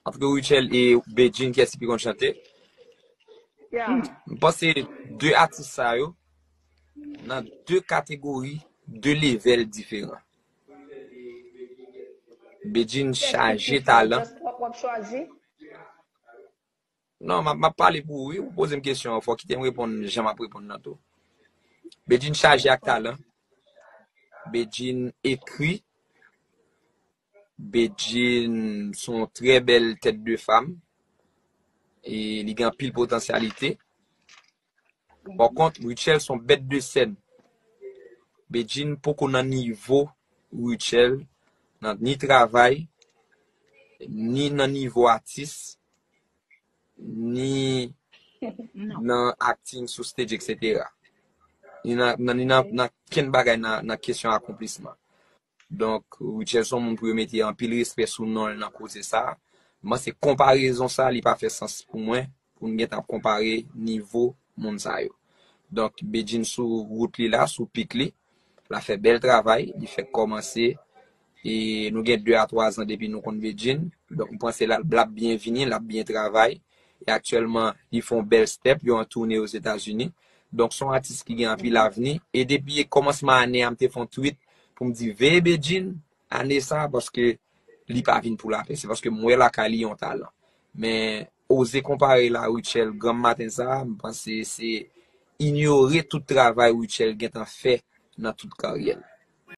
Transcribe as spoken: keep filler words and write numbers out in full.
Ant Rutshelle e Bedjine, kiyès ki pi konn chante? Ya. M panse de atis sa yo nan de kategori, de level diferan. Bedjine chaje talan. Just pran kont chwazi. Non, m ap m ap pale pou ou, wi. Ou poze m kesyon an, fò kite m reponn jan m ap reponn nan tou. Bedjine chaje ak talan. Bedjine ekri. Bedjine se yon trè bèl tèt de fanm. E li gen anpil potansyalite. Pa kont, Rutshelle se yon bèt de sèn. Bedjine poko nan nivo Rutshelle, nan ni travay, ni nan nivo atis, ni nan acting sou stage, et cetera. Ni nan, nan, ni nan, nan kenn bagay nan, nan kesyon akonplisman. Donk, Rutshelle se yon moun pou yo mete anpil respè sou non l nan koze sa. Mwen, se konparezon sa, li pa fè sans pou mwen, pou n gentan ap konpare nivo moun sa yo. Donk, Bedjine sou wout li la, sou pik li, l ap fè bèl travay, li fèk kòmanse, e nou gen de a twa zan depi nou konn Bedjine. Donk, m panse l ap, l ap byen vini, l ap byen travay. E aktyèlman, li fè yon bèl step, yo an toune Ozetazini. Donk, se yon atis ki gen anpil avni. E depi kòmansman ane a, m te fè yon tweet pou m di, veye Bedjine ane sa, paske li pa vin pou lapè. Se paske m wè lakay li yon talan. Men, oze konpare l a Rutshelle granm maten sa, m panse se inyore tout travay Rutshelle gentan fè nan tout karyè l.